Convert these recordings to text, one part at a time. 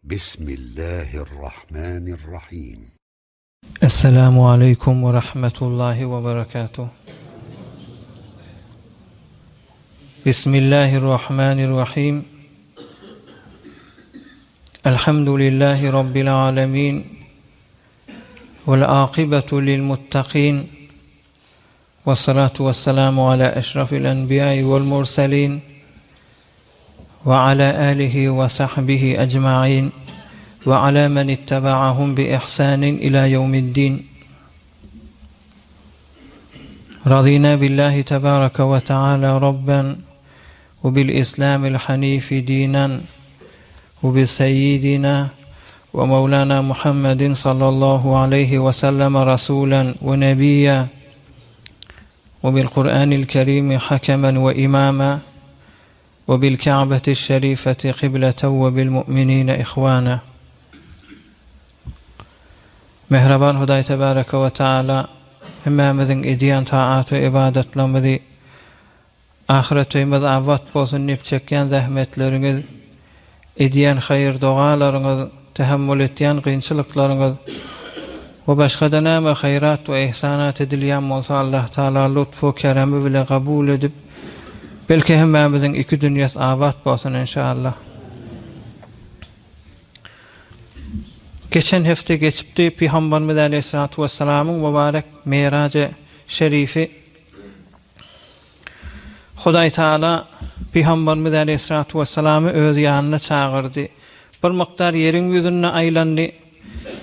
Bismillahirrahmanirrahim. Esselamu aleýkum we rahmetullahi we berekatuh. Bismillahirrahmanirrahim. Elhamdülillahi Rabbil alemin. Vel akibetu lil muttaqin. Ve salatu ve selamu ala eşrafil enbiyai vel murselin. Ve ala alihi ve sahbihi ecmain. Ve ala men ittebaahum bi ihsanin ila yevmiddin. Razina billahi tebaraka ve teala Rabben ve bil İslamil hanifi dinen ve bi seyyidina ve mevlana Muhammedin sallallahu aleyhi ve sellem rasulen ve nebiyya ve bil Kur'anil kerimi hakemen ve imama ve bil Ka'beti şerifeti kıbleten ve bil mu'minine ihwana. Mähriban Hudaý Tebareke we Taala hemmämiziň edýän taat we ybadatlarymyzy ahyret öýümiz abat bolsun diýip çekýän zähmetleriňiz, edýän haýyr-dogalaryňyz, tähemmül etýän kynçylyklaryňyz we başga-da näme haýrat we ihsanat edilýän bolsa Allah Taala lutf-u keremi bile kabul edip, belki hemmämiziň iki dünýesi abat bolsun inşallah. Geçen hepde geçipdi Pygamberimiz Aleýhissalatu wessalamyň mübarek Mirajy şerifi. Hudaý Taala Pygamberimiz Aleýhissalatu wessalamy öz ýanyna çagyrdy. Bir mukdar ýeriň ýüzünde aýlandy.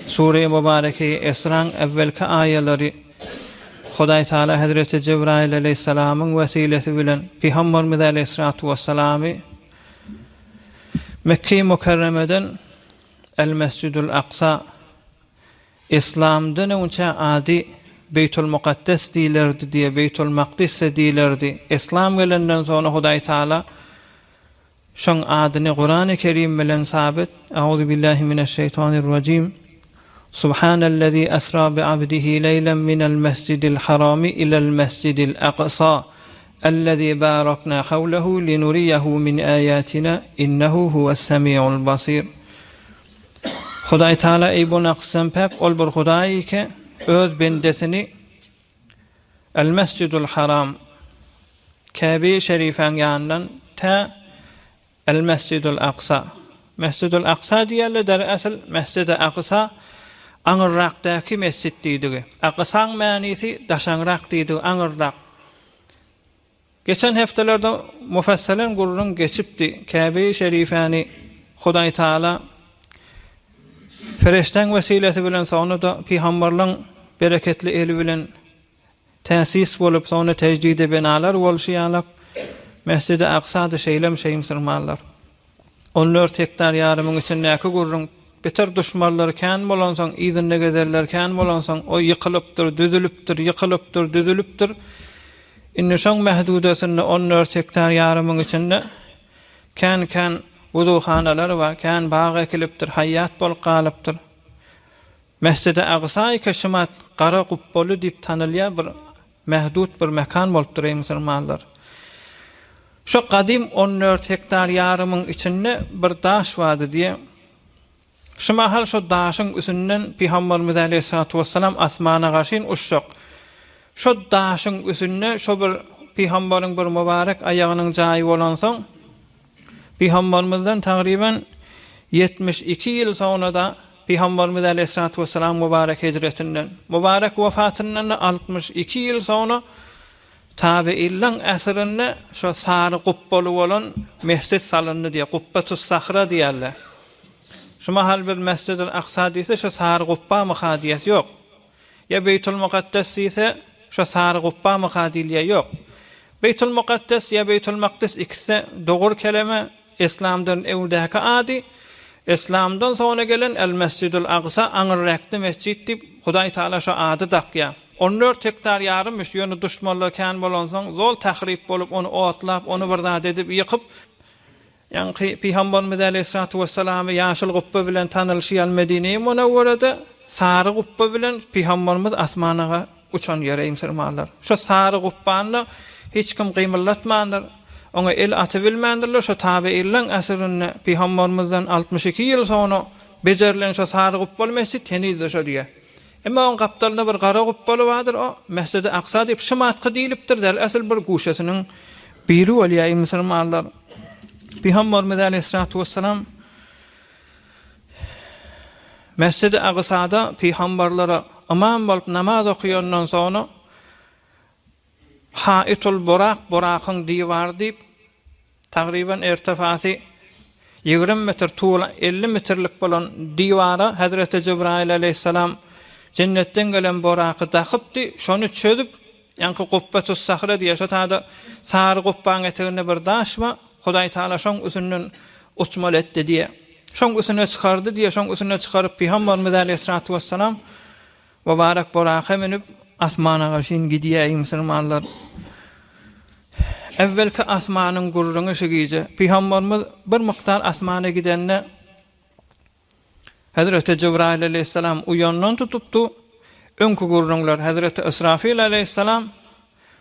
Sure-i Mübareke-i Esraň äwwelki aýalary Hudaý Taala Hezreti Jebraýyl aleýhissalamyň wesilesi bilen Pygamberimiz Aleýhissalatu wessalamy Mekge-i Mükerremeden El-Mesjidül Aksa, Yslamdan öňçä ady Beýtul Mukaddes diýlerdi diýe, Beýtul Makdis-de diýlerdi. Yslam gelenden soňra Hudaý Taala şoň adyny Kurany Kerim bilen sabit, Auzubillahi mineşşeýtanirrajim. Subhanellezî esra bi abdihi leýlen minel mesjidil harami ilel mesjidil aksa ellezî bâreknâ havlehu linuriyehu min âyâtinâ innehu huves-semî'ul basîr. Hudaý Taala eý bu naksdan päk ol bir Hudaý ki öz bendesini El Mesjidul Haram Käbe-i Şerifäň ýanyndan tä El Mesjidul Aksa. Mesjidul Aksa diýerler, der asyl Mesjidi Aksa aňyrrakdaky mesjit diýdigi. Aksaň manysy daşaňrak diýdigi, aňyrrak. Geçen hepdelerde mufassalen gürrüň geçipdi. Käbe-i Şerifäni Hudaý Taala perişdäň wesilesi bilen soňra-da pygamberleň bereketli eli bilen Täsis bolup, soňra tejdide benalar bolşy ýalak, Mesjidi Aksa-da şeýlem şeý musulmanlar. On dört hektar ýarymyň içindäki gürrüň, beter duşmanlary kän bolansoň, yzynda gezerler kän bolansoň, o ýykylypdyr, düzülipdir, ýykylypdyr, düzülipdir. Indi şoň mähdudesinde on dört hektar ýarymyň içinde kän-kän wuzuhanalar bar, kän bag ekilipdir, haýýat bolup galypdyr. Mesjidi Aksa Keşimat gara gupbaly diýip tanalýan bir mähdut bir mekan bolupdyr eý musulmanlar. Şo gadym 14 hektar ýarymyň içinde bir daş bardy diýe. Şu mahal şo daşyň üsünden Pygamberimiz aleýhissalatu wessalam asmana garşyn uçjak. Şo daşyň üsünde şo bir Pygamberiň bir mübarek aýagynyň jaýy bolansoň Pygambermizden tagryban 72 ýyl soňra-da Pygamberimiz aleýhissalatu wessalam mübarek hijretinden, mübarek wefatyndan-da 62 ýyl soňra tabeýinleň äsrinde şo sary gupbaly bolan mesjit salyndy diýýär. Gupbatus sahra diýýärler. Şu mahal bir Mesjidül Aksa diýse şo sary gupbamyka diýesi ýok. Ýa Beýtul Mukaddes diýse, şo sary gupbamyka diýilýär, ýok. Beýtul Mukaddes ýa Beýtul Makdis ikisi-de dogry keleme, Yslamdan öňdäki ady, Yslamdan soňra gelen El Mesjidul Aksa aňyrräkde mesjit diýip, Hudaý Taala şo ady dakýar. On dört hektar ýarymmyş, ýöne duşmanlar kän bolansoň, zol tahryp bolup, ony otlap, ony bir zat edip, ýykyp, Ýaňky Pygamberimiz aleýhissalatu wessalamy ýaşyl gupba bilen tanylyşy ýaly Medine-i Munawwerede sary gupba bilen Pygamberimiz asmana uçan ýeri eý musulmanlar. Şo sary gupbany-da hiç kim gymyldatmandyr. Oňa el atybilmändirler. Şo tabeýinleň asyrynda Pygambarymyzdan 62 ýyl soňra bejerilen şo sary gupbaly mesjit heniz-de şo diýýär. Emma oň gapdalynda bir gara gupbaly bardyr, o Mesjidi Aksa diýip şymatky diýlipdir, del asyl bir guşesiniň biri bolýar, eý musulmanlar. Pygambarymyz aleýhissalatu wessalam Mesjidi Aksada pygambarlara ymam bolup namaz okaýandan soňra Haitul Burak, Burakyň diwary diýip, tagryban ertefasy 20 metr, tuly 50 metrlik bolan diwara Hezreti Jebraýyl aleýhissalam jennetden gelen Buraky dakypdy, şony çözüp, ýaňky Gupbetus-Sahra diýýär, şo taýda sary gupbaň eteginde bir daş bar, Hudaý Tagala şoň üstünden uçmaly etdi diýýär. Şoň üstüne çykardy diýýär, şoň üstüne çykaryp Pygamberimiz aleýhissalatu wessalam Mübarek Buraka münüp, asmana garşyn gidýäý musulmanlar. Äwwelki asmanyň gürrüňi şu gije. Pygamberimiz bir mukdar asmana gidende, Hezreti Jebraýyl aleýhissalam uýandan tutupdy. Öňki gürrüňler Hezreti Israfil aleýhissalam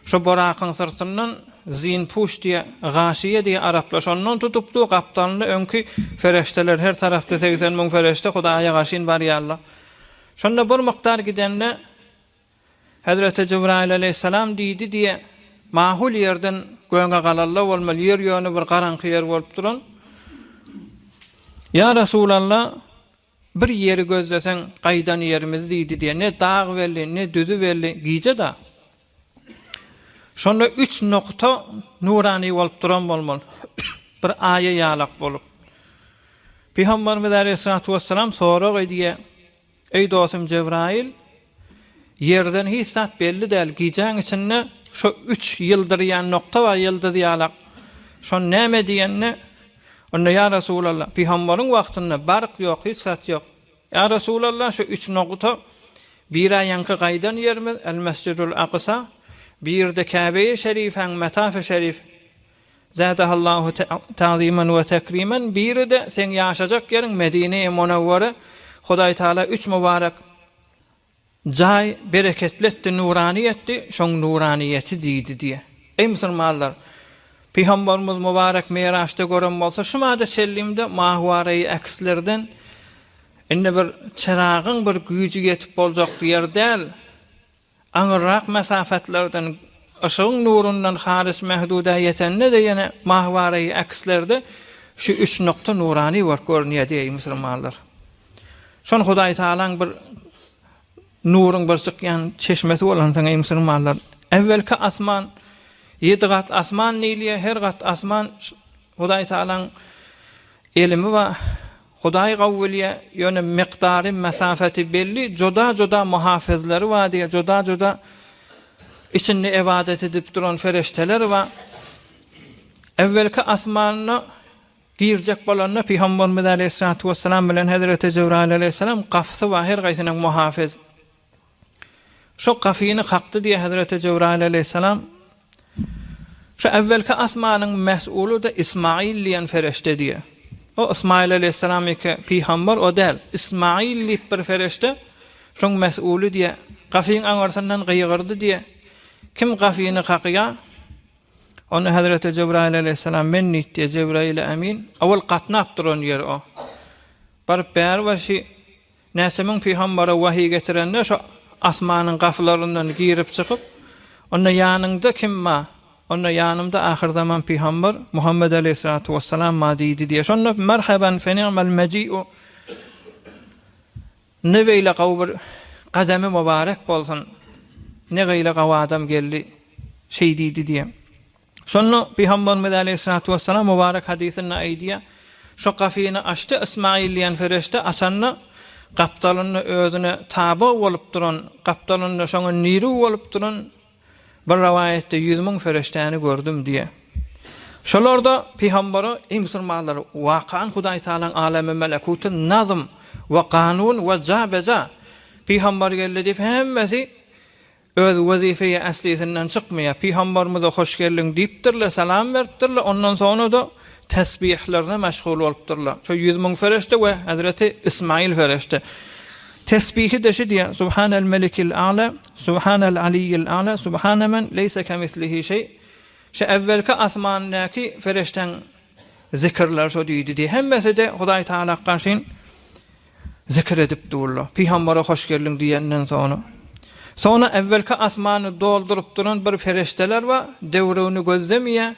şo Burakyň syrtyndan zinpuş diýe, gaşiýe diýe araplar şondan tutupdy, gapdalynda öňki fereşteler her tarapda 80 müň fereşte Hudaýa garşyn barýarlar. Şonda bir mukdar gidende, Hezreti Jibraýyl aleýhissalam diýdi diýe, Mahul ýerden göňe galalla bolmaly, ýer ýöne bir garaňky ýer bolup duran. Ýa Resulalla, bir ýeri gözleseň, gaýdan ýerimiz diýdi diýe, ne dag belli, ne düzi belli, gije-da. Şonda üç nokta nurany bolup duran bolmaly. Bir aýa ýalak bolup. Pygamberimiz aleýhissalatu wessalam sorag edýär, Eý dostum Jebraýyl, ýerden hiç zat belli däl, gijäň içinde şo üç ýyldyrýan nokta bar, ýyldyz ýalak. Şon näme diýende, onda ýa Resulallah, pygamberiň wagtynda bark ýok, hiç zat ýok. Ýa Resulallah, şu üç nokta, bir-ä ýaňky gaýdan ýerimiz, El-Mesjidul Aksa, biri-de Käbe-i Şerifäň Metaf-y Şerif, Zädehallahu ta'zimen we tekrimen, biri-de seň ýaşajak ýeriň Medine-i Munewwere, Hudaý Tagala üç mübarek jaý bereketli etdi, nurany etdi, şoň nuranyýeti diýdi diýe. Eý musulmanlar! Pygamberimiz mübarek Miraçda gören bolsa, şu mada çellimde mahwareýi äkslerden indi bir çyragyň bir güýji ýetip boljak ýer däl, Aňyrrak mesafetlerden, yşygyň nurundan halys mähduda ýetende-de ýene mahwareýi äkslerde şu üç nokta nurany bolup görünýär diýeý musulmanlar. Şon Hudaý Tagalaň bir nuruň bir çykýan çeşmesi bolansoň eý musulmanlar, äwwelki asman ýedi gat asman diýilýär, her gat asman Hudaý Tagalaň elimi bar. Hudaý gowy bilýär, ýöne mekdary, mesafeti belli, juda-juda muhafyzlary bar diýýär, juda-juda içinde ybadat edip duran fereşteler bar. Äwwelki asmanda girjek bolanda Pygamberimiz aleýhissalatu wessalam bilen Hezreti Jebraýyl aleýhissalam gapysy bar, her gaýsynyň muhafyz. Şo gapyny kakdy diýýär Hezreti Jebraýyl aleýhissalam. Şu äwwelki asmanyň mes'uly-da Ismaýyl diýen fereşte diýýär. O Ismaýyl aleýhissalam ýeke pygamber o däl. Ismaýyl diýip bir fereşte şoň mes'uly diýýär. Gapyň aňyrsyndan gygyrdy diýýär. Kim gapyny kakýar? Onda Hezreti Jebraýyl aleýhissalam men diýdi diýýär. Jebraýyl emin. Owal gatnap duran ýeri o. Baryp bäri başy Näçe müň pygambere wahyý getirende şo asmanyň gapylaryndan girip-çykyp, Onda ýanyňda kim bar? Onda ýanymda ahyrzaman pygamber Muhammet aleýhissalatu wessalam bar diýdi diýýär. Şonda Merhaban feni'mel meji'u Ne beýle gowy bir gadamy mübarek bolsun, ne beýle gowy adam geldi, şeý diýdi diýýär. Şonda Pygamberimiz aleýhissalatu wessalam mübarek hadysynda aýdýar, Şo gapyny açdy Ysmaýyl diýen fereşte, açanda gapdalynda özüne taba bolup duran, gapdalynda şoňa niru bolup duran bir rowaýatda 100 müň fereşdäni gördüm diýýär. Şolarda Pygambere, Eý musulmanlar, wakan Hudaý Tagalaň alemi melekuty nazm we kanun we ja-beja Pygamber geldi diýip hemmesi Öz wezife-i äslisinden çykmaýar. Pygamberimize hoş geldiň diýipdirler, salam beripdirler, ondan soňra-da tesbihlerine meşgul bolupdyrlar. Şo 100 müň fereşte we hezreti Ismail fereşte. Tesbihi-de şi diýýär, Subhanel melikil a'la, Subhanel aliyyil a'la, Subhane men leýse kemislihi şeý. Şu äwwelki asmandaky fereşdäň zikirleri şo diýdi diýýär. Hemmesi-de Hudaý Tagala garşyn zikir edip durlar. Pygambere hoş geldiň diýenden soňra. Soňra äwwelki asmany dolduryp duran bir fereşdeler bar, döwregini gözlemeýär,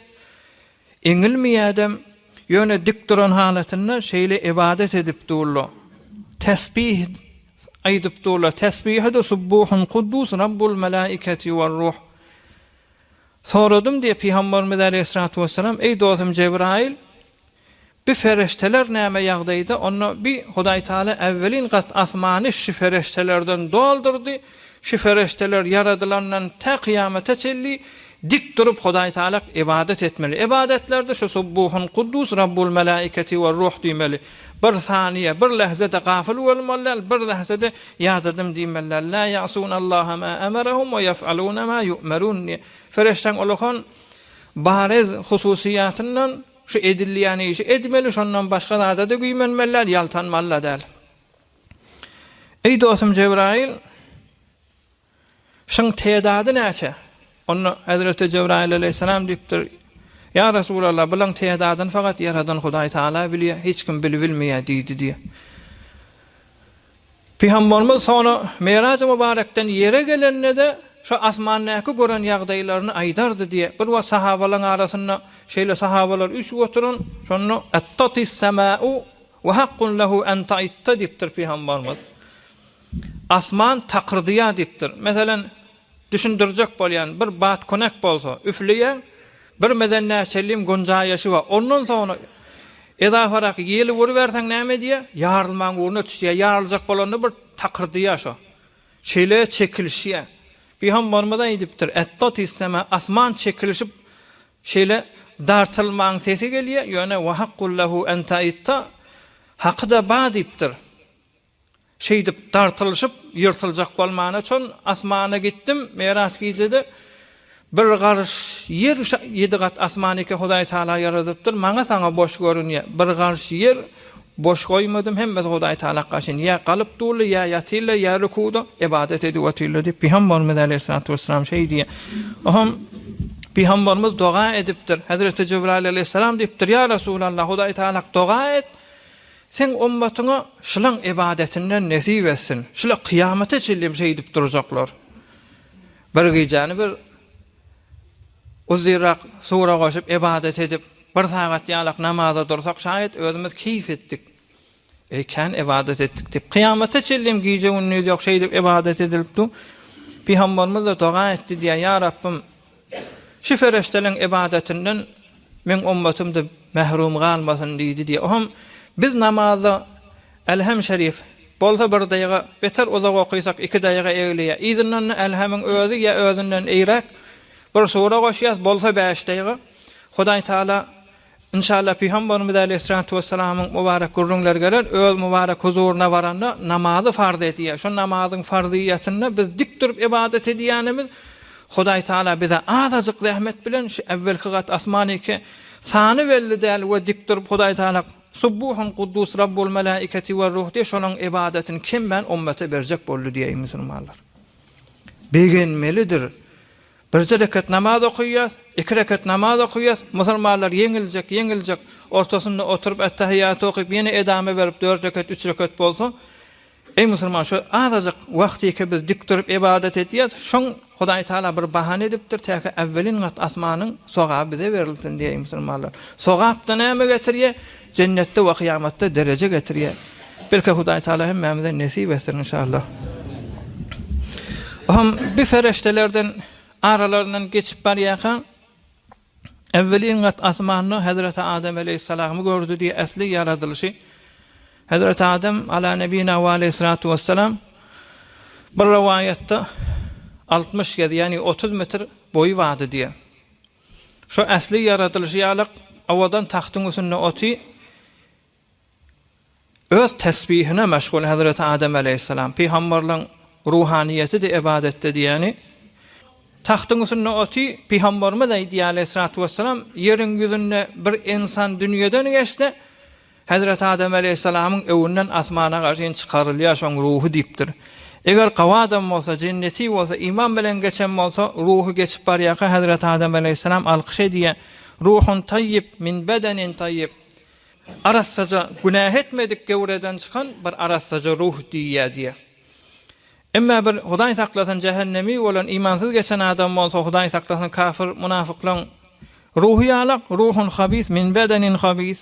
eňilmeýädem, ýöne dik duran halatynda şeýle ybadat edip durlar. Tesbih aýdyp durlar. Tesbihi-de Subbuhun Kuddus Rabbul Melaiketi we Ruh. Soradym diýýär Pygamberimiz aleýhissalatu wessalam, Eý dostum Jebraýyl, bi fereşteler näme ýagdaýda, onda bi Hudaý Taala äwwelin gat asmany şi fereştelerden doldurdy, şi fereşteler ýaradylandan tä kyýamata çenli dik durup Hudaý Taala ybadat etmeli. Ybadetlerde şu Subbuhun Kuddus Rabbul Melaiketi we Ruh diýmeli. Bir saniýe, bir lähze-de gafyl bolmaly däl, bir lähze-de ýadadym diýmeli däl. Lâ ya'sûnallaha mâ emerehum we yef'alûne mâ yu'merûn diýýär. Fereşdäň ulakan bariz hususyýatyndan şu edilýän işi edmeli, şondan başga zada-da güýmenmeli däl, ýaltanmaly-da däl. Eý dostum Jebraýyl! Şyň tedady näçe? Onda Hezreti Jebraýyl aleýhissalam diýipdir, Ýa Resulallah, bulaň tedadyny fakat Ýaradan Hudaý Tagala bilýär, hiç kim bilibilmeýär diýdi diýýär. Pygamberimiz soňra Meraj-y Mübarekden ýere gelende-de şo asmandaky gören ýagdaýlaryny aýdardy diýýär. Bir wagt sahabalaryň arasynda şeýle sahabalar üýşüp oturan, şonda Attatis-sema'u we hakkun lehu en ta'itta diýipdir pygamberimiz. Asman takyrdyýar diýipdir. Meselem, düşündirjek bolýan, bir bat könek bolsa, üfleýäň, bir mezen näçelim gunjaýaşy bar. Ondan soňra edafarak ýeli uruberseň näme edýär? Ýarylmaň ugruna düşýär. Ýaryljak bolanda bir takyrdyýar şo. Şeýle çekilişýär. Pygamberimiz aýdypdyr, Ättatissema, asman çekilişip, şeýle dartylmaň sesi gelýär, ýöne wa hakkul lehu en taitta, haky-da bar diýipdir. Şeýdip dartylyşyp, ýyrtyljak bolmana çon asmana gitdim, Miraç gijede bir garyş ýer ýedi gat asman eke Hudaý Taala ýaradypdyr, maňa saňa boş görünýär, bir garyş ýer boş goýmadym, hemmesi Hudaý Taala gaşyn ýa galyp durlar, ýa ýatyrlar, ýa rukuda ybadat edip otyrlar diýip Pygamberimiz aleýhissalatu wessalam şeý diýýär. Oňam Pygamberimiz doga edipdir. Hezreti Jibraýyl aleýhissalam diýipdir, Ýa Resulallah, Hudaý Taala doga et, Seň ummatyňa şulaň ybadetinden nesip etsin. Şula kyýamata çenlem şeýdip durjaklar. Bir gijäni bir uzynrak sura goşup ybadat edip, bir sagat ýalak namaza dursak şaýat özümiz keýp etdik. Eý kän ybadat etdik diýip, kyýamata çenlem gije-gündiz ýok şeýdip ybadat edilip dur. Pygamberimiz-de doga etdi diýýär, Ýa Rabbym, Şu fereşteleň ybadatyndan meň ummatym-da mährum galmasyn diýdi diýýär. Oňam biz namazda Älhem şerif bolsa bir daýga, beter uzak okysak iki daýga egleýär. Yzyndan-da Älhemiň özi ýa özünden eýräk bir sura goşýas, bolsa bäş daýga. Hudaý Taala Inşallah Pygamberimiz aleýhissalatu wessalamyň mubarek gürrüňleri geler, öz mubarek huzuryna baranda namazy farz edýär. Şo namazyň farzyýetinde biz dik durup ybadat edýänimiz Hudaý Taala bize azajyk zähmet bilen şu äwwelki gat asman eke sany belli däl we dik durup Hudaý Taala Subbuhun Kuddus Rabbul Melaiketi we Ruh diýip şolaň ybadatyny kemmän ummete berjek boldy diýeýin musulmanlar. Begenmelidir. Birje reket namaz okaýas, iki reket namaz okaýas, musulmanlar ýeňiljek, ýeňiljek, ortasynda oturyp Ättähiýýaty okyp, ýene edama berip dört reket, üç reket bolsa, eý musulman, şu azajyk wagtyky biz dik durup ybadat edýäs, şoň Hudaý Tagala bir bahana edipdir, täki äwwelin gat asmanyň sogaby bize berilsin diýeý musulmanlar. Sogap-da näme getirýär? Jennetde we kyýamatda dereje getirýär. Belki Hudaý Taala hemmämize nesip etsin inşallah. Ohm bir fereştelerden aralaryndan geçip barýarka Evvelin gat asmanda Hazreti Adem aleyhissalamy gördi diýe äsli ýaradylyşy. Hazreti Adem ala nebina we aleyhissalatu vesselam bir rowaýatda 60 gez ýagny 30 metr boýy bardy diýe. Şo äsli ýaradylyşy ýalyk owadan tagtyň üstünde oty öz tesbihine meşgul Hezreti Adem aleýhissalam, pygamberleň ruhanyýeti-de ybadatde diýýäni. Tagtyň üstünde oty pygamberimiz aýdýar aleýhissalatu wessalam, ýeriň ýüzünde bir ynsan dünýeden geçse, Hezreti Adem aleýhissalamyň öwünden asmana garşyn çykarylýar şoň ruhy diýipdir. Eger gawy adam bolsa, jenneti bolsa, iman bilen geçen bolsa, ruhy geçip barýarka Hezreti Adam aleýhissalam alkyş edýär, Ruhun taýýib min bedenin taýýib. Arassaja, günäh etmedik göwreden çykan bir arassaja ruh diýýär diýýär. Emma bir Hudaý saklasyn jähennemi bolan imansyz geçen adam bolsa Hudaý saklasyn kafir munafyklaň ruhy ýalak ruhun habis min bedenin habis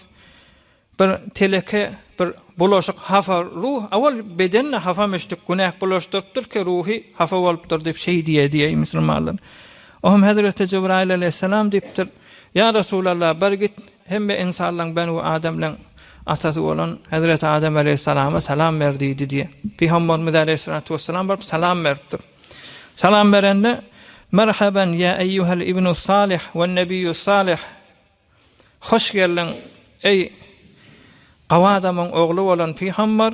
bir teleke bir bulaşyk hafa ruh awal bedenine hafa müşdük günäh bulaşdyrypdyr ki ruhy hafa bolupdyr diýip şeý diýe diýeý musulmanlar. Ohm hezreti Jibrail aleýhissalam diýipdir Ýa Resulallah bar git Hemme ynsanlaň benu adamlaň atasy bolan Hezreti Adam aleýhissalama salam ber diýdi diýýär. Pygamberimiz aleýhissalatu wessalam baryp salam beripdir. Salam berende, Merhaban ýa eýýuhel ibnus salih wen nebiýus salih. Hoş geldiň, eý, gawy adamyň ogly bolan pygamber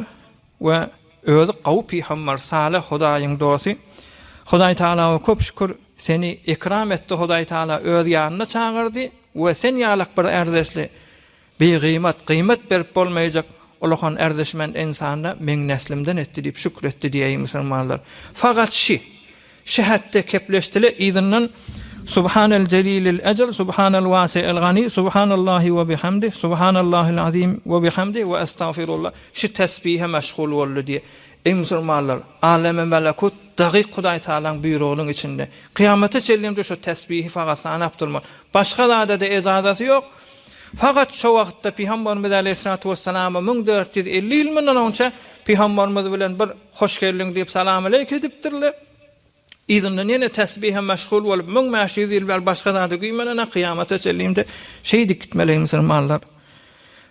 we özi gawy pygamber, salyh Hudaýyň dosty. Hudaý Tagalaga köp şükür, seni ekram etdi, Hudaý Tagala öz ýanyna çagyrdy. We sen ýalak bir ärdeşli, bigyýmat, gyýmat berip bolmaýjak ulakan ärdeşmend ynsany meň neslimden etdi diýip şükür etdi diýeýin musulmanlar. Fakat şi, şi hetde kepleşdile yzyndan Subhanel jelilil ejel, Subhanel wasi'il gani, Subhanallahi we bihamdih, Subhanallahil azim we bihamdih we estagfirullah şi tesbihe meşgul boldy diýe. Eý musulmanlar, alemi melekut dagyk Hudaý Tagalaň buýrugynyň içinde. Kyýamata çenli hem şo tesbihi fakat sanap durmaly. Başga zada-da ejazasy ýok. Fakat şo wagtda Pygamberimiz aleýhissalatu wessalama 1450 ýyl mundan oňça Pygamberimiz bilen bir hoş geldiň diýip salam-aleýk edipdirler. Yzyndan ýene tesbihe meşgul bolup 1500 ýyl bäri başga zada güýmenene kyýamata çenli hem-de şeýdip gitmeli musulmanlar.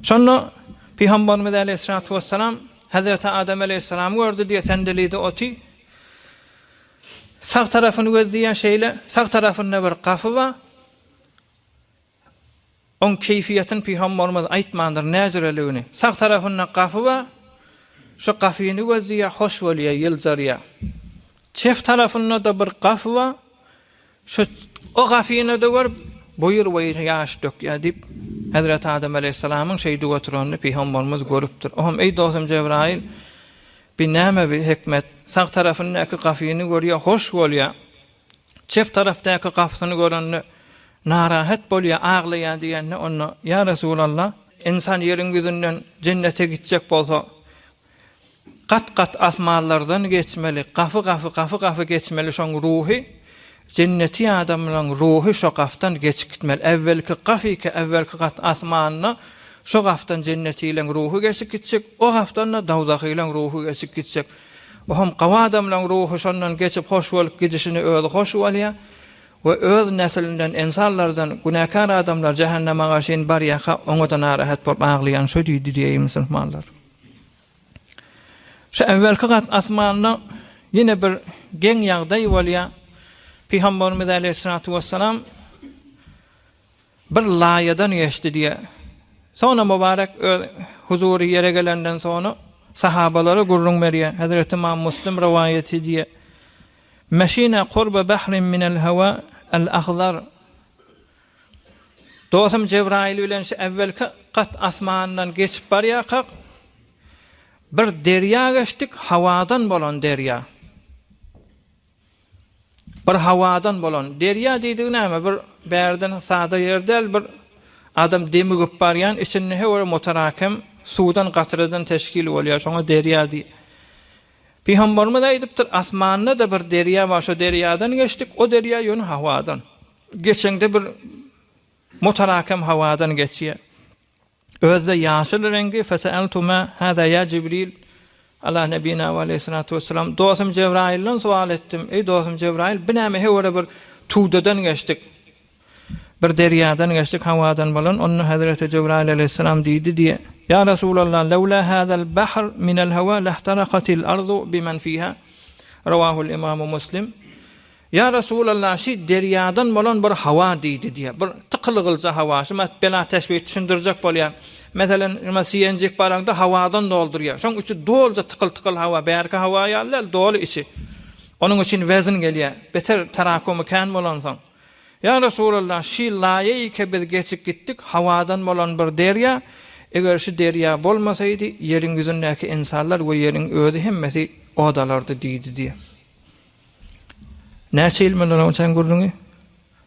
Şonda Pygamberimiz aleýhissalatu wessalam Hezreti Adam aleýhissalamy gördi diýe sendelide oty. Sag tarapyny gözleýän şeýle, sag tarapynda bir gapy bar. Oň keýfiýetini pygamberimiz aýtmandyr, näjireligini. Sag tarapynda gapy bar. Şo gapyny gözleýär, hoş bolýar, ýyljarýar. Çep tarapynda-da bir gapy bar. Şo o gapyny-da görüp, boýur-boýur ýaş dökýär diýip, Hezreti Adam aleýhissalamyň şeýdip oturanyny pygamberimiz görüpdir. Oňam, Eý dostum Jebraýyl, bi näme bi hikmet? Sag tarapyndaky gapyny görýär, hoş bolýar. Çep tarapdaky gapysyny görende, narahat bolýar, aglaýar diýende, onda, Ýa Resulallah, ynsan ýeriň ýüzünden jennete gitjek bolsa, Gat-gat asmanlardan geçmeli, gafy-gafy, gafy-gafy geçmeli şoň ruhy, jenneti adamlaň ruhy şo gafdan geçip gitmeli. Äwwelki gafyky, äwwelki gat asmanda şo gafdan jennetileň ruhy geçip gitjek, o gafdan-da dowzahylaň ruhy geçip gitjek. Ohm gawy adamlaň ruhy şondan geçip hoş bolup gidişini özi hoş bolýar we öz neslinden ensanlardan günäkär adamlar jähenneme garşyn barýarka oňa-da narahat bolup aglaýan şo diýdi diýeýin musulmanlar. Şu äwwelki gat asmanda ýene bir geň ýagdaý bolýar. Pygamberimiz aleýhissalatu wessalam bir laýadan geçdi diýýär. Soňra mübarek öz huzury ýere gelenden soňra sahabalara gürrüň berýär. Hezreti Imam Muslim rowaýat edýär. Meşina kurba bahrin minel hawa al-ahzar Dostum Jebraýyl bilen şu äwwelki gat asmandan geçip barýarkak, bir derýa geçdik, hawadan bolan derýa. Bir hawadan bolan derýa diýdigi näme? Bir bärden sada ýer däl, bir adam demigip barýan, içinde her bir mutarakem suwdan, gatradan teşkil bolýar, şoňa derýa diýýär. Pygamberimiz aýdypdyr, asmanda-da bir derýa bar, şo derýadan geçdik, o derýa ýöne hawadan. Geçeňde bir mutarakem hawadan geçýär. Özde ýaşyl reňgi, Feseeltu ma hâzâ ýa Jibril, ala nebina we aleýhissalatu wessalam, dostum Jebraýyldan sowal etdim, Eý dostum Jebraýyl, bu näme hewere bir tuwdadan geçdik, bir derýadan geçdik hawadan bolan, onda hezreti Jebraýyl aleýhissalam diýdi diýe, Ýa Resulallah, lewlâ hâzal bahr minel hawa lehtarakatil arzu bimen fiha, Rawahul imamu Muslim. Ýa Resulallah, şi derýadan bolan bir hawa diýdi diýýär. Bir tykylygylja hawa. Şu mat bela teşbih düşündirjek bolýan. Meselem, nima CNG baraňda hawadan doldurýar. Şoň içi dolja tykyl-tykyl hawa, bärki hawa ýaly däl, doly içi. Onuň üçin wezn gelýär. Beter terakumy kän bolansoň. Ýa Resulallah, şi laýeýke biz geçip gitdik, hawadan bolan bir derýa, eger şi derýa bolmasaýdy, ýeriň ýüzündäki ynsanlar we ýeriň özi hemmesi. od alardy diýdi diýýär. Näçe ýyl mundan öňçäň gürrüňi?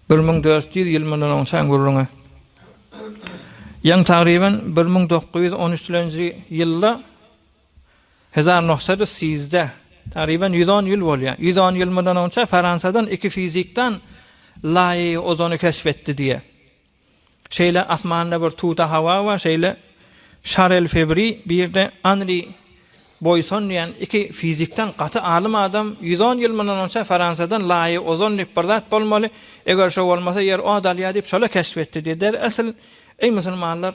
1400 ýyl mundan öňçäň gürrüňi. Ýaň tagryban 1913-nji ýylda Hezar nohsad sizde, tagryban 110 ýyl bolýar. 110 ýyl mundan öňçä Fransiýadan iki fizikdan laýy ozony keşf etdi diýýär. Şeýle asmanda bir tuda hawa bar, şeýle Şarel Febri, bir-de Anri Boýson diýen iki fizikden gaty alym adam 110 ýyl mundan onça Fransiýadan laýy ozon diýip bir zat bolmaly, eger şo bolmasa ýer ot alýar diýip şola keşf etdi diýdi. Der esl, eý musulmanlar,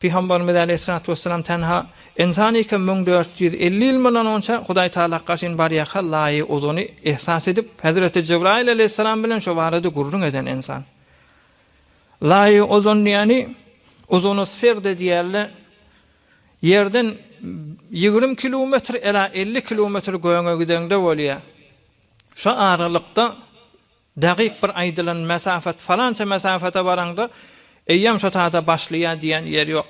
Pygamberimiz aleýhissalatu wessalam tenha ynsan eken 1450 ýyl mundan onça Hudaý Taala gaşyn barýarka laýy ozony ehsas edip, Hezreti Jebraýyl aleýhissalam bilen şo barada gürrüň eden ynsan. Laýy ozon diýeni ozonosferde diýerler. Ýerden 20 kilometr ela 50 kilometr göňe gideňde bolýar. Şo aralykda dagyk bir aýdylan mesafet falança mesafete baraňda eýýäm şo tada başlaýar diýen ýer ýok.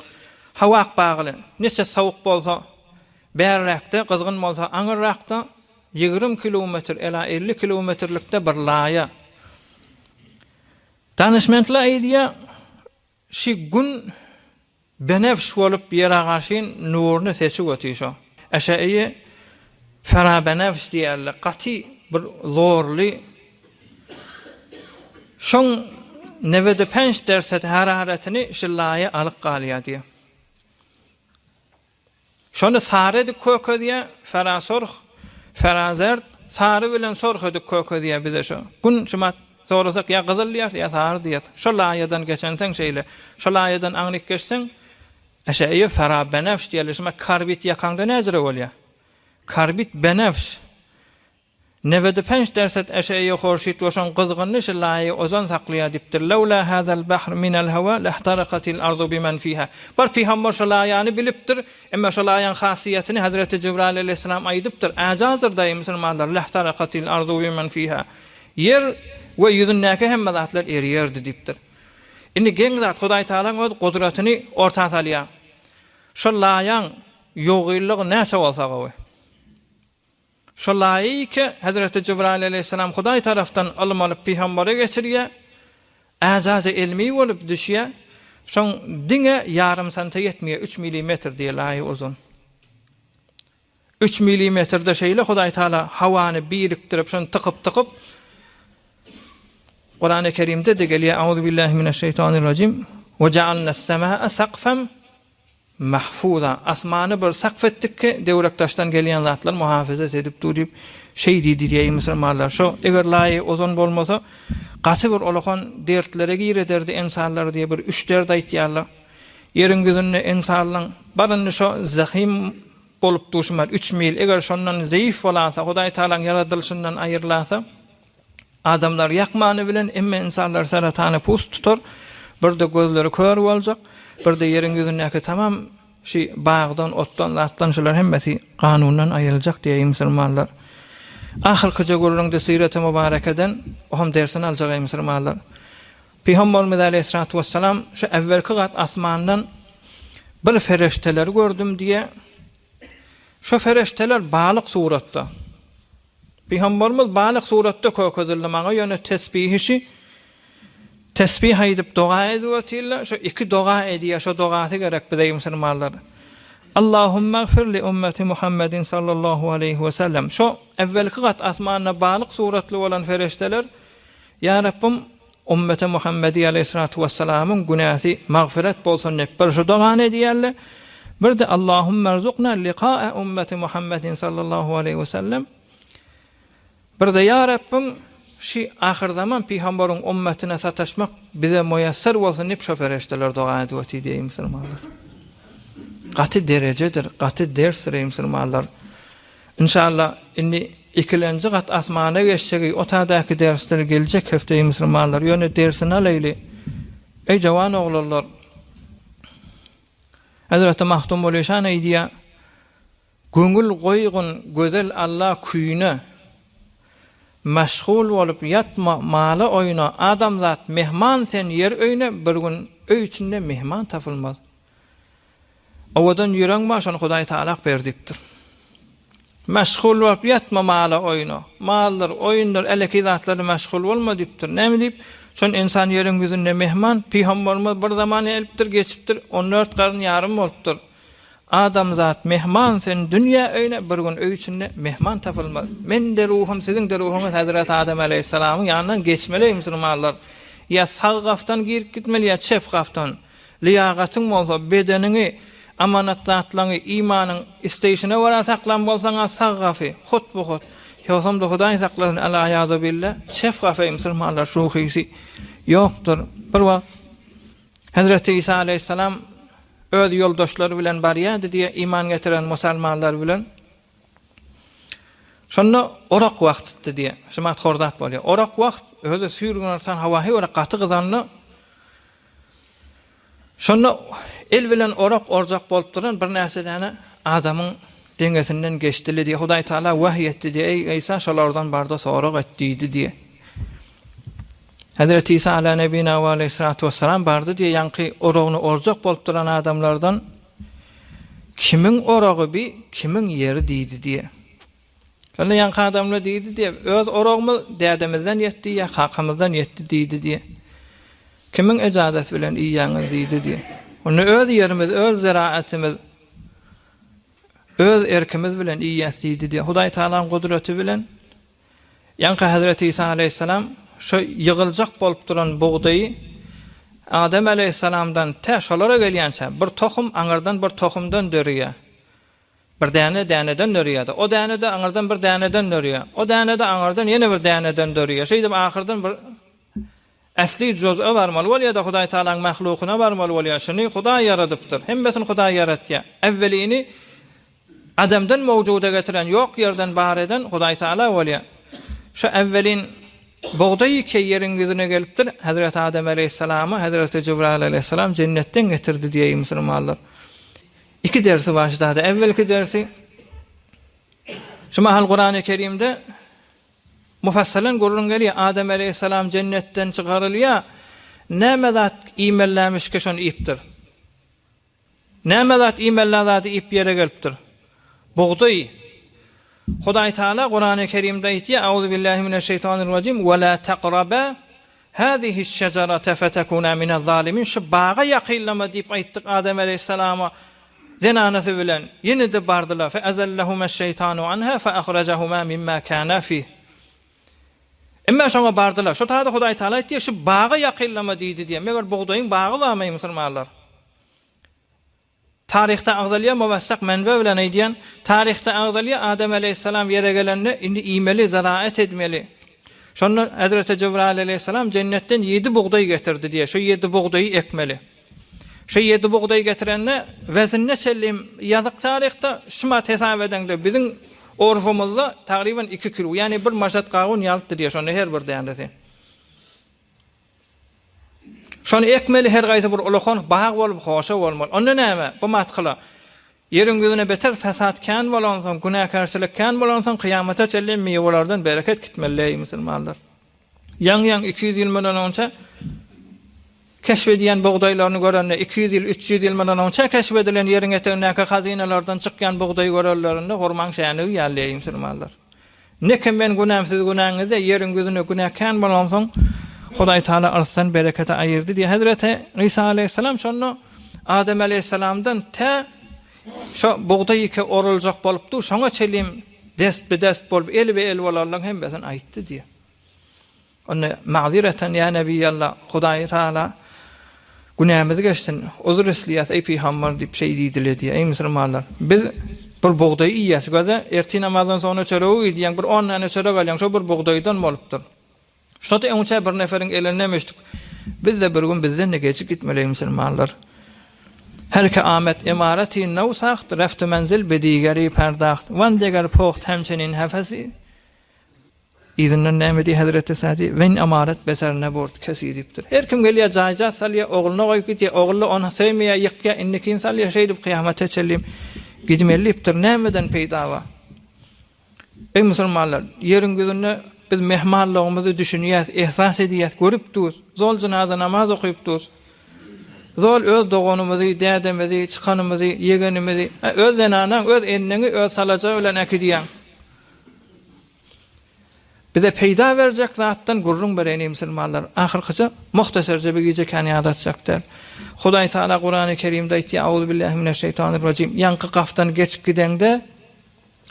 Howak bagly. Neçe sowuk bolsa bärräkde, gyzgyn bolsa aňyrrakda 20 kilometr ela 50 kilometrlikde bir laýa. Danyşmentler aýdýar, Şi gün benefş bolup ýere garşyn nuruny seçip otyr şo. Eşeýi ferabenefş diýerler, gaty bir zorly. Şoň newedi penç derset hararetini şi laýa alyp galýar diýýär. Şony sary edip kökezýär, ferasorh, ferazert, sary bilen sorh edip kökezýär bize şo. Gün şumat sorasak ýa gyzyl diýýäs, ýa sary diýýäs. Şo laýadan geçenseň şeýle. Şo laýadan aňryk geçseň, eşeýe ferabenefş diýerler. Şumat karbit ýakaňda näjire bolýar? Karbit benefş. Newedi penç dersed eşeýe horşit we şoň gyzgynyny şi laýy ozon saklaýar diýipdir. Lewla hazal bahr minel hawa lehtarakatil arzu bimen fiha. Bir pygamber şo laýany bilipdir, emma şo laýaň hasyýetini Hazreti Jibraýyl aleýhissalam aýdypdyr, Äjazdyr daýy musulmanlar lehtarakatil arzu bimen fiha. Ýer we ýüzündäki hemme zatlar erýerdi diýipdir. Indi geň zat Hudaý Tagalaň öz gudratyny orta salýar. Şo laýaň ýogynlygy näçe bolsa gowy. Şo laýyky Hezreti Jibraýyl aleýhissalam Hudaý tarapdan ylym alyp pygambere geçirýär, äjazy elmi bolup düşýär, şoň diňe ýarym santa ýetmeýär, üç milimetr diýýär laýy uzyn. Üç milimetrde şeýle Hudaý Taala hawany birikdirip şony tykyp-tykyp Kurany Kerimde-de gelýär, Auzubillahi mineşşeýtanirrajim, Ve ja'alnas-semaa sakfan Mahfuza, asmany bir sakf etdik ki, döwrek-daşdan gelýän zatlary muhafazat edip dur diýip, şeý diýdi diýýär musulmanlar. Şo, eger laýy ozon bolmasa, gaty bir olakan dertlere girederdi ynsanlar diýip bir üç dert aýtýarlar. Ýeriň ýüzünde ynsanlaň bar indi şo zahym bolup duşman üç mil, eger şondan zeýif bolasa, Hudaý Tagalaň ýaradylyşyndan aýrylasa, Adamlar ýakmany bilen emme ynsanlar seretany pus tutar, birde gözleri kör boljak, birde ýeriň ýüzündäki tamam şi bagdan, otdan, zatdan şular hemmesi ganundan aýryljak diýeýin musulmanlar. Ahyrkyja gürrüňde sireti mübarekeden oham dersini aljak eý musulmanlar. Pygamberimiz aleýhissalatu wessalam şu äwwelki gat asmandan bir fereşteleri gördüm diýe. Şo fereşteler balyk suratda. Pygamberimiz balyk suratda kökezildi maňa ýöne tesbihi şi tesbih aýdyp doga edip otyrlar şo iki doga edýär şo dogasy gerek bize musulmanlar Allahumma gfir li ummeti Muhammedin sallallahu aleýhi we sellem şo evvelki gat asmanda balyk suratly bolan fereşteler Ýa Rabbim ummete Muhammedi aleýhissalatu wessalamyň günäsi magfiret bolsun diýip bir şu dogany edýärler bir-de Allahumma erzukna liqa'a ummeti Muhammedin sallallahu aleýhi we sellem bir-de Ýa Rabbim şi ahyrzaman pygambaryň ummetine sataşmak bize muýesser bolsun diýip şo fereşteler doga edip otyr diýeý musulmanlar. Gaty derejedir, gaty dersdir eý musulmanlar. Inşallah indi ikilenji gat asmana geçjegi otadaky dersdir geljek hepde eý musulmanlar ýöne dersini alaýly. Eý jawan oglanlar. Hezreti Magtymguly şan aýdýar, Köňül goýgun gözel Alla küýüne, Meşgul bolup ýatma mala oýuna, Adamzat mehman sen ýer öýüne, Bir gün öý içinde mehman tapylmaz. Owadan ýüregiň bar, şony Hudaý Tagalak ber diýipdir. Meşgul bolup ýatma mala oýuna. Maldyr, oýundyr, älekeý zatlara meşgul bolma diýipdir. Näme diýip? Şon ynsan ýeriň ýüzünde mehman, pygamberimiz bir zaman elipdir, geçipdir, on dört garyn ýarym bolupdyr. Adamzat mehman sen dünýä öýüne bir gün öý içinde mehman tapylmaz. Men-de ruhum siziň-de ruhuňyz Hezreti Adam aleýhissalamyň ýanyndan geçmeli eý musulmanlar. Ýa sag gapdan girip gitmeli ýa çep gapdan. Lyýagatyň bolsa bedeniňi, amanat zatlaňy imanyň isleýşine görä saklan bolsaň-a sag gapy, hut-bu-hut. Ýogsam-da Hudaý saklasyn al-aýazu billa çep gapy eý musulmanlar şuhysy ýokdur. Bir wagt Hezreti Isa aleýhissalam öz ýoldaşlary bilen barýardy diýe iman getiren musalmanlar bilen. Şonda orak wagtydy diýe. Şu wagt hordat bolýar. Orak wagt özi süýr günortan howa heý gaty gyzanda Şonda el bilen orak orjak bolup duran birnäçe däne adamyň deňesinden geçdili diýe. Hudaý Taala wahyý etdi diýe, Eý Isa şolardan barda sorag et diýdi diýe. Hezreti Isa ala nebina we aleýhissalatu wessalam bardy diýe ýaňky oragyny orjak bolup duran adamlardan kimiň oragy bi, kimiň ýeri diýdi diýe. Şonda ýaňky adamlar diýdi diýe, öz oragymyz dädemizden ýetdi ýa kakamyzdan ýetdi diýdi diýe. Kimiň ejazasy bilen iýýäňiz diýdi diýe. Onda öz ýerimiz, öz zeraatymyz, öz erkimiz bilen iýýäs diýdi diýe. Hudaý Tagalaň gudraty bilen Ýaňky Hezreti Isa aleýhissalam şo ýygyljak bolup duran bugdaýy Adam aleýhissalamdan tä şolara gelýänçä bir tohum aňyrdan bir tohumdan dörýär. Bir däne däneden dörýär-de, o däne-de aňyrdan bir däneden dörýär. O däne-de aňyrdan ýene bir däneden dörýär. Şeýdip ahyrdan bir äsli juz'a barmaly bolýar-da, Hudaý Tagalaň mahlukyna barmaly bolýar. Şuny Hudaý ýaradypdyr. Hemmesini Hudaý ýaratýar. Äwwelini Adamdan mowjuda getiren, ýok ýerden bar eden Hudaý Taala bolýar. Şu äwwelin bugdaý ki ýeriň ýüzüne gelipdir, Hezreti Adam aleýhissalama Hezreti Jibraýyl aleýhissalam jennetden getirdi diýeýin musulmanlar. Iki dersi bar şu zada. Äwwelki dersi şu mahal Kurany Kerimde mufassalan gürrüň gelýär. Adam aleýhissalam jennetden çykarylýar. Näme zat iýmellämişki şony iýipdir. Näme zat iýmeli zady iýip ýere gelipdir. Bugdaý. Hudaý Taala Kurany Kerimde aýtýar, Auzubillahi mineşşeýtanirrajim, we la taqraba hazihiş-şejerete fetekuna minez-zalimin. Şu baga ýakynlama diýip aýtdyk Adam aleýhissalama zenanasy bilen. Ýene-de bardylar. Fe ezellehumeş-şeýtanu anha fe ahrajahuma mimma kana fih. Emma şoňa bardylar. Şo taýda Hudaý Taala aýtýar, şu baga ýakynlama diýdi diýýär. Meger bugdaýyň bagy barmy musulmanlar? Taryhda agzalýar, muwassak menbe bilen aýdýan, taryhda agzalýar, Adam aleýhissalam ýere gelende indi iýmeli, zaraat etmeli. Şonda Hezreti Jibrail aleýhissalam jennetden ýedi bugdaý getirdi diýýär. Şo ýedi bugdaýy ekmeli. Şo ýedi bugdaý getirende weznine çenli ýazyk taryhda şumat hesap edeňde biziň orfumyzda tagryban iki kilo, ýagny bir maşat gawun ýalypdy diýýär şonda her bir dänesi. Şony ekmeli her gaýsy bir ulakan bag bolup hoşa bolmaly. Onda näme? Bu matkyla. Ýeriň ýüzüne beter fesat kän bolansoň, günäkärçilik kän bolansoň kyýamata çenli miwelerden bereket gitmeli eý musulmanlar. Ýaňy-ýaňy 200 ýyl mundan onça keşf edýän bugdaýlaryny görende, 200 ýyl, 300 ýyl mundan onça keşf edilen ýeriň etegindäki hazynalardan çykýan bugdaýy görenlerinde hurmaň şänigi ýaly eý musulmanlar. Ne ki men günäm siz günäňizde ýeriň ýüzünde günä kän bolansoň Hudaý Taala yrsdan bereketi aýyrdy diýýär. Hezreti Isa aleýhissalam şonda Adam aleýhissalamdan tä şo bugdaý ike oruljak bolupdy, şoňa çelim dest bi dest bolup el bi el bolanlaryň hemmesini aýtdy diýýär. Onda magzireten ýa Nebiýalla, Hudaý Tagala günämizi geçsin, uzur isleýäs, eý pygamber diýip şeý diýdile diýýär. Eý musulmanlar, biz bir bugdaý iýýäs, göze ertir namazdan soňra çöregi iýýäň, bir on däne çörek alýaň, şo bir bugdaýdan bolupdyr. Şo-da öňçä bir neferiň elinden eşitdik. Biz-de bir gün bizden-de geçip gitmeli eý musulmanlar. Her ki amet emareti now saht, reftu menzil be digeri perdaht, wan deger poht hemçenin hefesi, Yzyndan näme diýýär Hezreti Sadi? Wen amarat beser ne bord kesi diýipdir. Her kim gelýär jaýjat salýar, ogluna goýup gidýär, ogly ony söýmeýär, ýykýar, indikini salýar, şeýdip kyýamata çenli gidmeli diýipdir. Nämeden peýda bar? Eý musulmanlar, ýeriň ýüzünde biz mehmanlygymyzy düşünýäs, ehsas edýäs, görüp durus. Zol jynaza namaz okyp durus. Zol öz doganymyzy, dädemizi, çykanymyzy, ýegenimizi, öz zenanaň, öz enneňi öz salaja bilen äkidýäň. Bize peýda berjek zatdan gürrüň bereýin musulmanlar. Ahyrkyja muhtaserje bir gije kän ýadatjak däl. Hudaý Taala Kurany Kerimde aýtýar, Auzubillahi mineşşeýtanirrajim. Ýaňky gafdan geçip gideňde,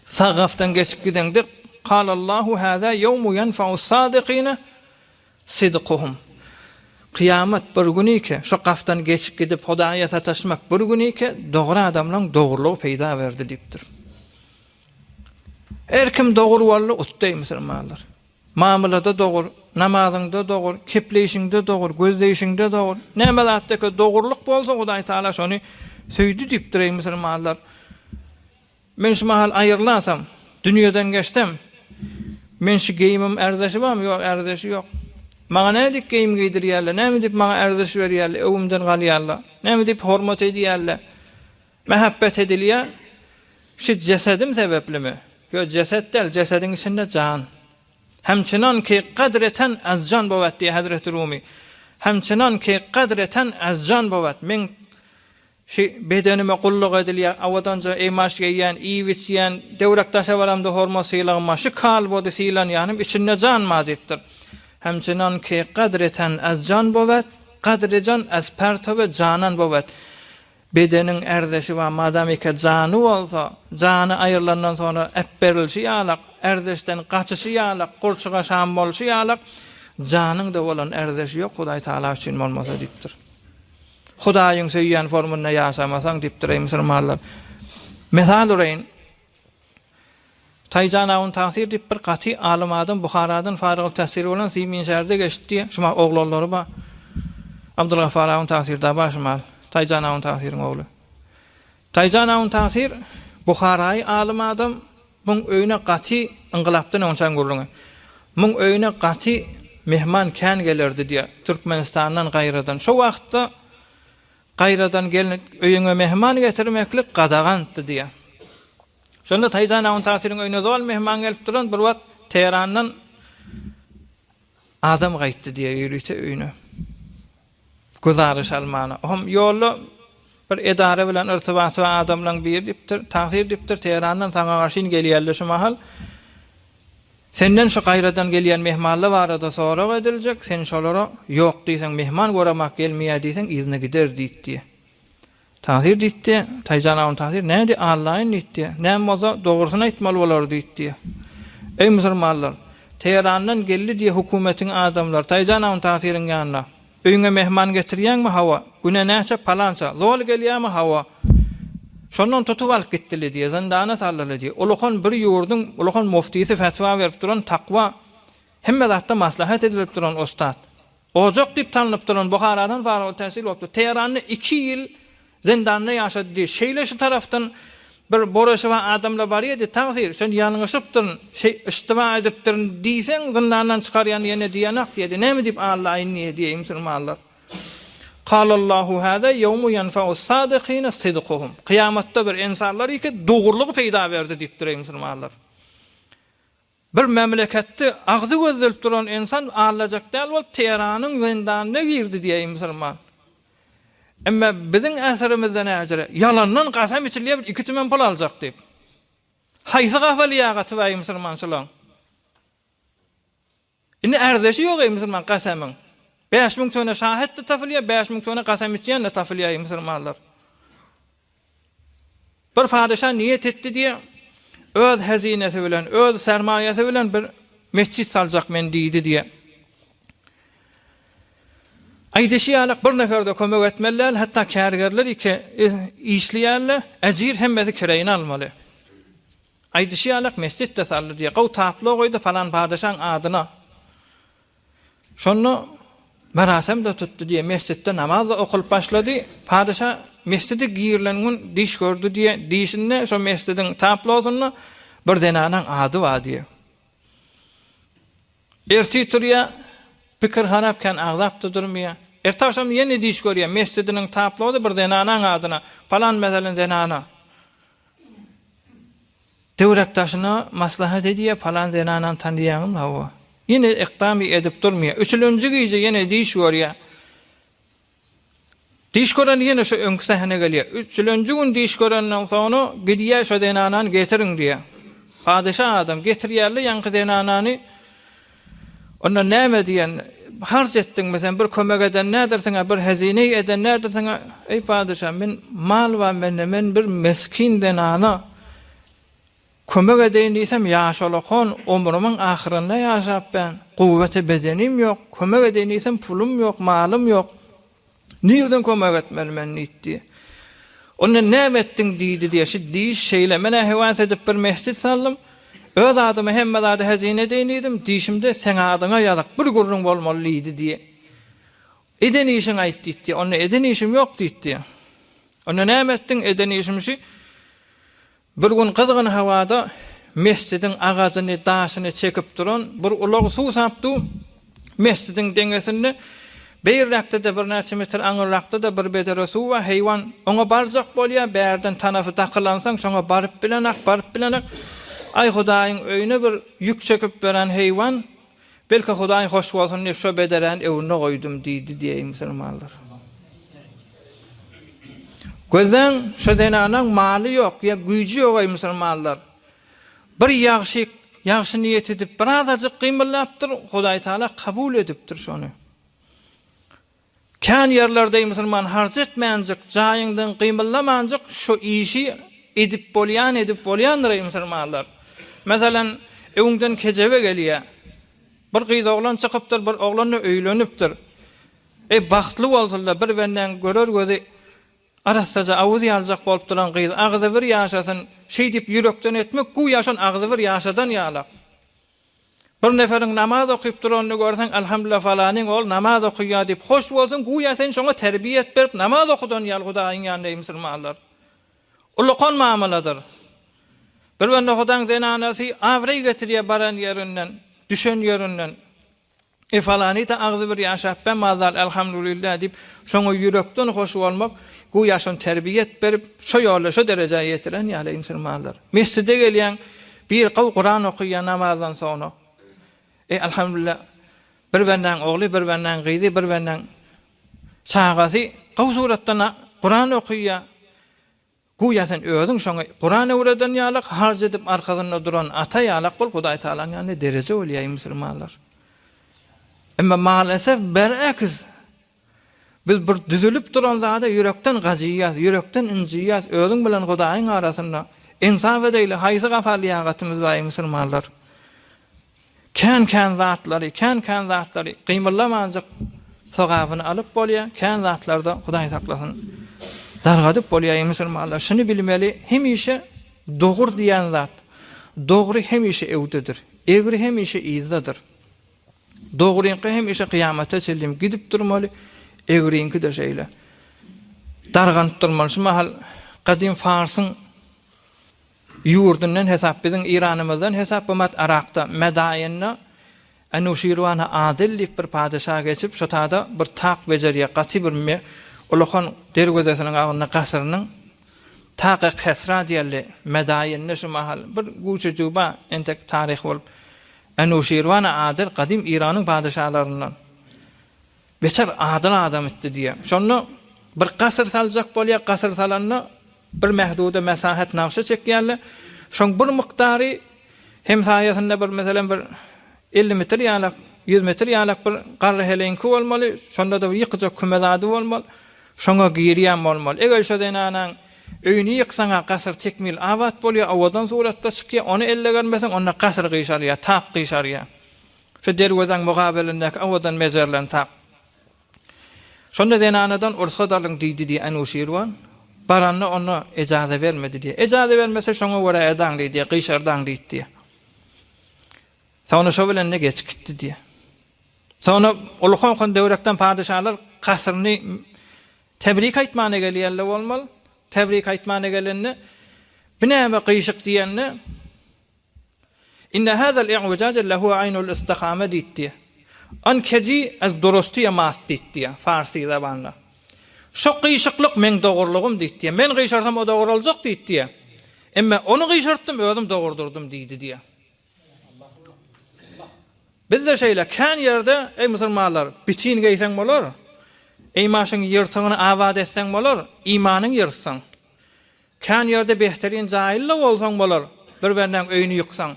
sag gafdan geçip gideňde, Kalallahu haza ýewmu ýenfa'us sadikine sidkuhum. Kyýamat bir günike, şo gafdan geçip gidip Hudaýa sataşmak bir günike dogry adamlaň dogrulygy peýda berdi diýipdir. Her kim dogry boldy, utdy musulmanlar. Mamlada dogry, namazyňda dogry, kepleýşiňde dogry, gözleýşiňde dogry. Näme zatda dogrulyk bolsa Hudaý Taala şony söýdi diýipdir eý musulmanlar. Men şu mahal aýrylasam, dünýeden geçsem, men şu geýimim ärzeşi barmy? Ýok, ärzeşi ýok. Maňa nädip geýim geýdirýärler, näme diýip maňa ärzeş berýärler, öwümden galýarlar, näme diýip hormat edýärler, mähebbet edilýär? Şu jesedim sebeplimi? Ýok, jeset däl, jesediň içinde jan. Hemçinan ki kadr eten az jan bowat diýýär Hezreti Rumy. Hemçinan ki kadr eten az jan bowat. Meň Şi bedenime gulluk edilýär, owadanja eýmaş geýýän, iýip-içýän, döwrek-daşa baramda hormat-sylagym bar. Şi kalbody sylanýanym, içinde jan bar diýipdir. Hemçinan ki kadr eten az jan bowet, kadri jan az pertowe janan bowet. Bedeniň ärzeşi bar, madamyka jany bolsa, jany aýrylandan soňra äpberilşi ýalak, ärzeşden gaçyşy ýalak, gurçuga şam bolşy ýalak, janyň-da bolan ärzeşi ýok Hudaý Tagala üçin bolmasa diýipdir. Hudaýyň söýýän formunda ýaşamasaň diýipdir eý musulmanlar. Mysal uraýyn. Taýjan awun tagsyr diýip bir gaty alym adam Buharadan farygyl tähsil bolan Simin şäherde geçdi. Şuma oglanlary bar. Abdulgafar awun tagsyr da bar şumal. Taýjan awun tagsyryň ogly. Taýjan awun tagsyr Buharaýy alym adam Muň öýüne gaty, yngylapdan öňçäň gürrüňi. Muň öýüne gaty mehman kän gelerdi diýýär. Türkmenistandan gaýradan. Şo wagtda gaýradan gelin öýüňe mehman getirmeklik gadagandy diýýär. Şonda Taýjan agyn Tasyryň öýüne zol mehman gelip duran bir wagt Teherandan adam gaýtdy diýýär ýörite öýüne. Güzaryş almana. Ohm ýolda bir edara bilen yrtybaty bar adamlaň biri diýipdir, Tagsyr diýipdir, Teherandan saňa garşyn gelýärler şu mahal. Senden şu gaýradan gelýän mehmanlar barada sorag ediljek, sen şolara ýok diýseň, mehman göremak gelmeýär diýseň, yzyna gider diýipdi. Tahyr diýipdi, Taýjan agam Tahyr, nädi allaýyn diýipdi. Näme bolsa dogrusyny aýtmaly bolar diýipdi. Eý musulmanlar, Teherandan geldi diýe hökümetiň adamlary Taýjan agam Tahyryň ýanyna. Öýüňe mehman getirýäňmi hawa, güne näçe palança, zol gelýämi hawa. Şondan tutup alyp gitdili diýe, zyndana saldyly diýe. Ulukan bir ýurduň ulukan muftysy fetwa berip duran takwa, hemme zatda maslahat edilip duran ussat. Ojak diýip tanlyp duran Buharadan faragy täsil bolupdyr. Teheranda iki ýyl zindanda ýaşady diýip, şeýle şu tarapdan bir boreşiwa adamlar barýardy, tagsyr, sen ýalňyşypdyryn, şeý yştyba edipdirin diýseň, zyndandan çykarýan ýene diýenak diýdi. Näme diýip allaýyn diýe diýeý musulmanlar. Kalallahu haza ýewmu ýenfa'us sadikine sidkuhum. Kyýamatda bir ensarlar iki dogrulygy peýda berdi diýipdir eý musulmanlar. Bir memleketde agzy gözdelip duran ynsan allajak däl bolup Teheranyň zyndanyna girdi diýeýin musulman. Emma biziň äsirimizde näjere ýalandan gasam içilýär bir iki tümen pul aljak diýip. Haýsy gafa liýagaty bar eý musulman şulaň. Indi ärdeşi ýok eý musulman gasamyň. 5000 töne şahet-de tapylýar, 5000 töne gasam içýän-de tapylýar eý musulmanlar. Bir padyşa niýet etdi diýe, öz hezinesi bilen, öz sermaýasy bilen bir mesjit saljak men diýdi diýe. Aýdyşy ýaly bir nefer-de kömek etmeli däl, hatda kärgerler iki işleýärler, ejir hemmesi kireýini almaly. Aýdyşy ýaly mesjit-de saldy diýe, gowy tapla goýdy falan padyşaň adyna. Şonda merasem-de tutdy diýýär. Mesjitde namaz-da okalyp başlady. Padyşa mesjide girilen gün diş gördi diýýär. Dişinde şo mesjidiň tablosynda bir zenanaň ady bar diýýär. Ertir turýar, pikir harap kän agzap-da durmaýar. Erte agşam ýene diş görýär. Mesjidiniň tablosy bir zenanaň adyna, palan meselen zenana. Töwerek-daşyna maslahat edýär, Palan zenanany tanaýaňmy? Hawa. Ýene ykdamy edip durmaýar. Üçülenji gije ýene düýş görýär. Diş gören ýene şo öňki sähne gelýär. Üçülenji gün diş görenden soňra gidýär şo zenanany getiriň diýýär. Padyşa adam getirýärler ýaňky zenanany. Onda näme diýen, harç etdiňmi sen, bir kömek eden nädirsiň-ä, bir hezineý eden nädirsiň-ä? Eý padyşa, men mal bar mende, men bir meskin zenana Kömek edeýin diýsem, ýaşalakon, omrumyň ahyrynda ýaşap ben, guwwete bedenim ýok, kömek edeýin diýsem, pulum ýok, malym ýok. Nirden kömek etmeli men diýdi. Onda näme etdiň diýdi diýe, şi diýiş şeýle, men-ä höwes edip bir mesjit saldym, öz adyma hemme zady hezine edeýin diýdim, diýşimde seň adyňa ýazyk bir gürrüň bolmaly diýdi diýe. Eden işiňi aýt diýdi. Onda eden işim ýok diýdi. Onda näme etdiň, eden işim şi, Bir gün gyzgyn howada mesjidiň agajyny, daşyny çekip duran bir ulag suwsap dur. Mesjidiň deňesinde, beýräkde-de birnäçe metr aňyrrakda-da bir bedere suw bar. Heýwan oňa barjak bolýar, bärden tanapy dakylansoň şoňa baryp bilenak, baryp bilenak. Aý, Hudaýyň öýüne bir ýük çekip beren heýwan, Belki Hudaý hoş bolsun diýip şo bederäni öwünde goýdum diýdi diýeýin musulmanlar. Gözläň şo zenanaň maly ýok ýa güýji ýok eý musulmanlar. Bir ýagşy ýagşy niýet edip birazajyk gymyldapdyr Hudaý Taala kabul edipdir şony. Kän ýerlerde eý musulman harç etmänjik jaýyňdan gymyldamanjyk şo işi edip bolýan edip bolýandyr eý musulmanlar. Meselem öňden kejebe gelýä. Bir gyz oglan çykypdyr bir oglan-da öýlenipdir. Eý bagtly bolsunlar bir bendäň görer gözi arassaja awuz ýaljak bolup duran gyz agzybir ýaşasyn şeý diýip ýürekden etmek guýa şon agzybir ýaşadan ýalak. Bir neferiň namaz okyp duranyny görseň, Alhamdulillah falanyň ogly namaz okaýar diýip hoş bolsun, güýä sen şoňa terbiýet berip namaz okudan ýaly Hudaýyň ýanynda eý musulmanlar. Ullakan mamaladyr. Bir bende Hudaň zenanasy abraý getirýär baran ýerinden, düşen ýerinden. E falanyda agzy bir ýaşap be mazal Elhamdulillah diýip şoňa ýürekden hoş bolmak güýä şony terbiýet berip şo ýolda şo derejä ýetiren ýaly eý musulmanlar. Mesjide gelýäň bir gowy Kuran okaýa namazdan soňra. E Elhamdulillah bir bendäň ogly bir bendäň gyzy bir bendäň çagasy gowy suratda Kuran okaýa. Güýä sen özüň şoňa Kuran öwreden ýalak, harç edip arkasynda duran ata ýalak bolup Hudaý Tagalaň ýanynda dereje bolýa eý musulmanlar. Emma maalesef beraks biz bir düzülip duran zada ýürekden gajyýas, ýürekden ynjyýas, özüň bilen Hudaýyň arasynda ynsap edeýli haýsy gapa lyýagatymyz bar eý musulmanlar. Kän-kän zatlary, kän-kän zatlary gymyldamanjyk sogabyny alyp bolýar, kän zatlarda Hudaý saklasyn dargadyp bolýar eý musulmanlar şuny bilmeli hemişe dogur diýen zat dogry hemişe öwdedir egri hemişe yzdadyr dogryňky hemişe kyýamata çenli gidip durmaly egriňki-de şeýle darganyp durmaly şu mahal gadym farsyň Ýurdundan hesap biziň Yranymyzdan hesap bu mat Yrakda Medaýynda Enuşirwana Adyl diýip bir padyşa geçip şo tada bir tak bejerýär gaty bir me ulakan derwezesiniň agynda gasyrynyň Taky Kesra diýerli Medaýynda şu mahal bir güçejigi bar entek taryhy bolup Enuşirwana Adyl gadym Iranyň padyşalaryndan. Beter adyl adam etdi diýýär. Şonda bir gasyr saljak bolýar, gasyr salanda bir mähduda mesahet nagşa çekýärler. Şoň bir mukdary hemsaýasynda bir meselem bir 50 metr ýalak, 100 metr ýalak bir garry heleýiňki bolmaly, şonda-da bir ýykyjak küme zady bolmaly. Şoňa girýän bolmaly. Eger şo zenanaň öýüni ýyksaň-a gasyr tekmil abat bolýar, owadan suratda çykýar. Ony elle görmeseň, onda gasyr gyşarýar, tak gyşarýar. Şu derwezaň mugabelindäki owadan mezerlerini tap. Şonda zenanadan rugsat alyň diýdi diýýär Enuşirwan. Baranda onda ejaza bermedi diýýär. Ejaza bermese şoňa görä edaň diýdi, gyşardaň diýdi diýýär. Soňra şo bilen de geçip gitdi diýýär. Soňra ulukan-ukan döwrekden padyşalar kasryny tebrik aýtmana gelýärler bolmaly. Tebrik aýtmana gelende, Bu näme gyşyk diýende, Inne hazal i'wijaje lehu aynul istikame diýipdi. An keji az durustiýe mast diýipdi, farsi zabanda. Şo gyşyklyk meň dogrulygym diýipdi. Men gyşarsam o dogruljak diýipdi. Emme ony gyşartdym, özüm dogurdurdym diýdi diýýär. Bizde şeýle kän ýerde, eý musulmanlar, bitin geýseň bolar. Eý maşyň ýyrtygyny abat etseň bolar, imanyň ýyrtsaň. Kän ýerde behterin jaýly-da bolsaň bolar, bir bendäň öýüni ýyksaň.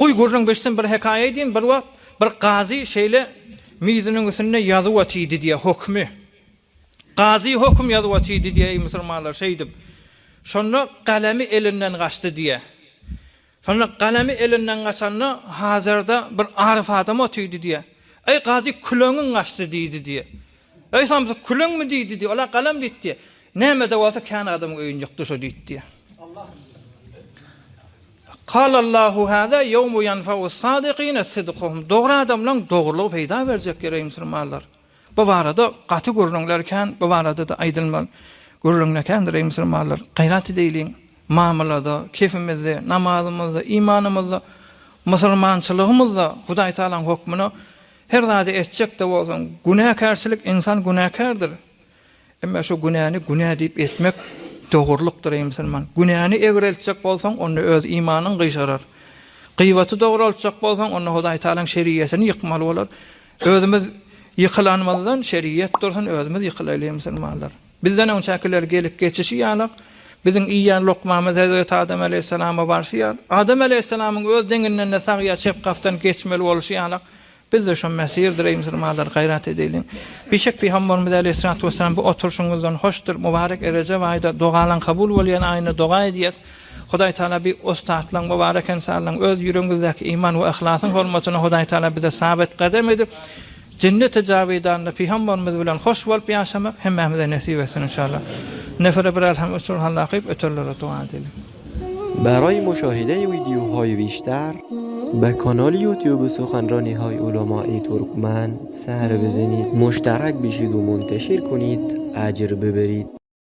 Guý gürrüň bişsin bir hekaýa edýin, bir wagt bir gazy şeýle miziniň üstünde ýazuw otydy diýýär, hökümi. Gazy höküm ýazyp otydy diýýär, eý musulmanlar şeýdip. Şonda galamy elinden gaçdy diýýär. Şonda galamy elinden gaçanda hazarda bir aryf adam otydy diýýär. Eý gazy küleňiň gaçdy diýdi diýýär. Eý samsyk küleňmi diýdi diýýär. Ola galam diýdi diýýär. Näme-de bolsa kän adamyň öýüni ýykdy şo diýdi diýýär. Kalallahu hâzâ ýewmu ýenfe'us sâdikîne sidkuhum. Dogry adamlaň dogrulygy peýda berjek ýeri eý musulmanlar. Bu barada gaty gürrüňler kän, bu barada-da aýdylmaly gürrüňler kändir, eý musulmanlar, gaýrat edeýliň, mamlada, kefimizde, namazymyzda, imanymyzda, musulmançylygymyzda Hudaý Tagalaň hökmüne her zady etjek-de bolsaň, günäkärçilik, ynsan günäkärdir. Emma şu günäni günä diýip etmek dogrulykdyr eý musulman. Günäni egreltjek bolsaň, onda öz imanyň gyşarar. Gyýbaty dograltjak bolsaň, onda Hudaý Tagalaň şeriýetini ýykmaly bolar. Özümiz ýykylanymyzdan şeriýet dursun, özümiz ýykylaýly musulmanlar. Bizden öňçäkiler gelip geçişi ýalak, biziň iýen lokmamyz Hezreti Adam aleýhissalama barşy ýaly, Adam aleýhissalamyň öz deňinden-de sag ýa çep gapdan geçmeli bolşy ýalak, Biz-de şo mesirdir, eý musulmanlar, gaýrat edeýliň. Bişek Pygamberimiz aleýhissalatu wessalam bu oturyşyňyzdan hoşdur, mübarek Erejep aýda dogalaň kabul bolýan aýynda doga edýäs. Hudaý Taala bi ussatlaň, mübarek ynsanlaň öz ýüregiňizdäki iman we yhlasyň hormatyna Hudaý Taala bize sabit gadam edip, Jenneti jawidanda Pygamberimiz bilen hoş bolup ýaşamak hemmämize nesip etsin inşallah. Nefere bir elham üç Kulhalla okyp ötenlere doga edeliň. برای مشاهده ویدیوهای بیشتر به کانال یوتیوب سخنرانی های علمای ترکمن سر بزنید مشترک بشید و منتشر کنید اجر ببرید.